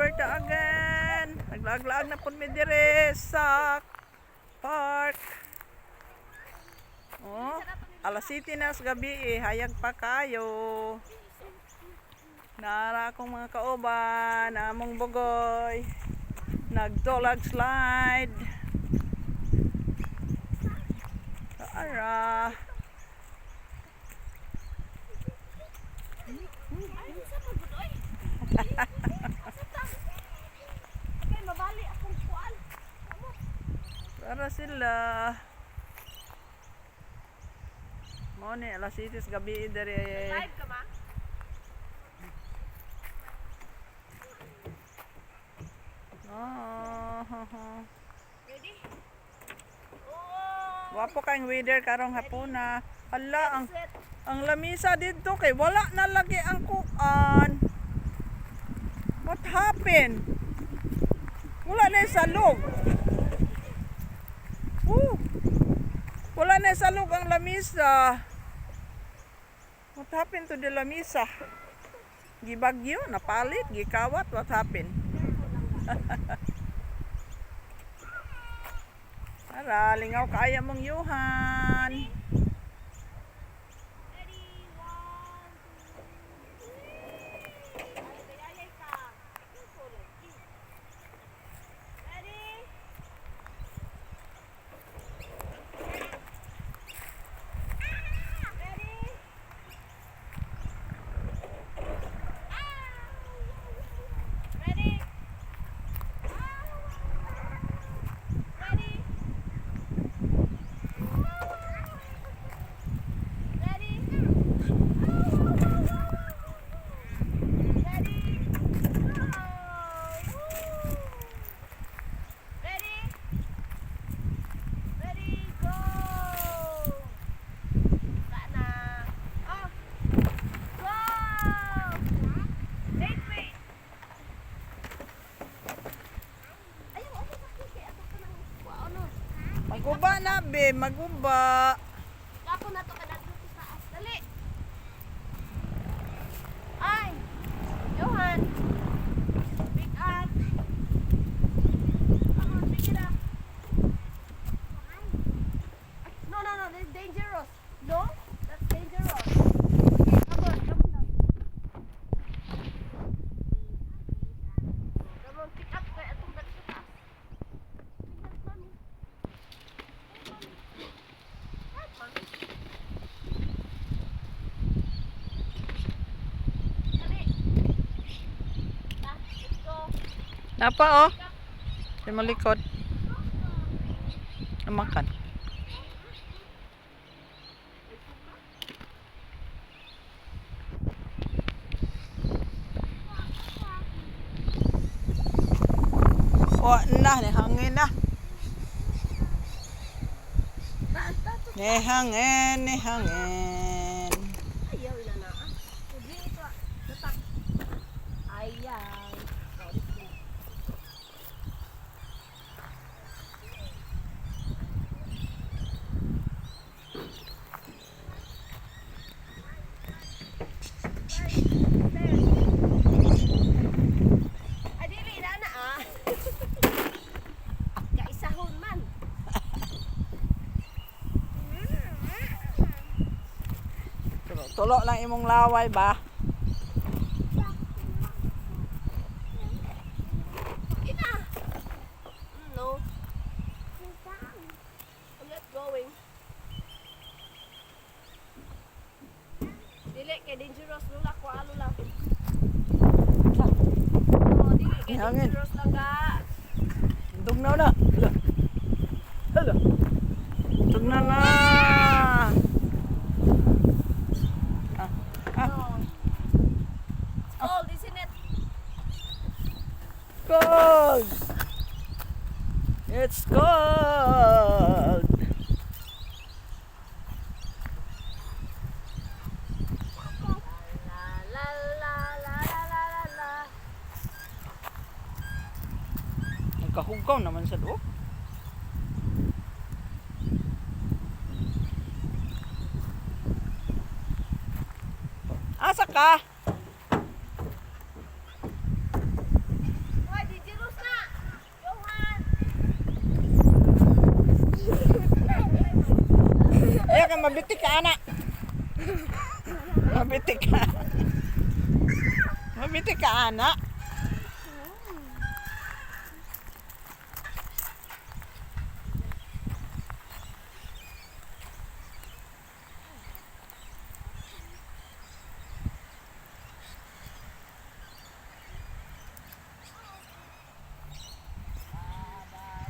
Berta again. Naglaag-laag na pud mi dire sa park. Oh, alas 7 na sa gabi eh, hayag pa kayo. Nara akong mga kauban, among bugoy. Nagtolag slide. Ara. Ay, sa pagod oy. Sa ta. Okay, mabali akong kuan. Amo. Para sila. Mo ni alas 7 sa gabi dire. Live ka ma? Oh. Ready? Oh. Wapo kayong weather karong hapuna. Hala, ang Set. ang lamisa didto kay wala na lagi ang kuan. What happened? Wala na yung salog. Woo. Wala na yung salog ang lamisa. What happened to the lamisa? Gibagyo, napalit, gikawat, what happened? Tara, lingaw kaya mong yuhan. Ready? One, two, three. Ay, ay, ay ka. Ready? Ready? Ready? Ready? Ready? Ready? Go! Ready? Ready? Go! Sana. Oh! Go! Wait, wait. Ayaw, okay, okay, okay. Ako pa ng ano. Maguba na, be. Maguba. Ako na to kada dito sa taas. Dali. Ay! Johan! Pick up! Come on, pick it up. No, that's dangerous. No, that's dangerous. Okay, come on, come on. Come on, pick up. Kaya itong dali sa taas. Pick up, mommy. Help, mommy. Help, mommy. Dali. Ah, let's go. Napa, oh. Sa malikod. Namakan. Wa na, nihangin na. Nihangin, nihangin. Ayaw na na. Ah. Hindi ito. Tatak. Ayaw. Sorry. Ay, dili na na ah. Kaisahon man. Tulo lang imong laway ba? Ina. No. I'm not going. Dili kay dangerous lula ko alo lang. Oh, dili kay Hangin. dangerous lang ka. Tugnaw na. Hala. Hala. Tugnaw na. Ah. Ah. No. It's cold, isn't it? Cold. It's cold. La la la la la la la la. Nagkahugaw naman sa loob. Asa ka? Mabitik ka, ana. Mabitik ka. Mabitik ka, ana.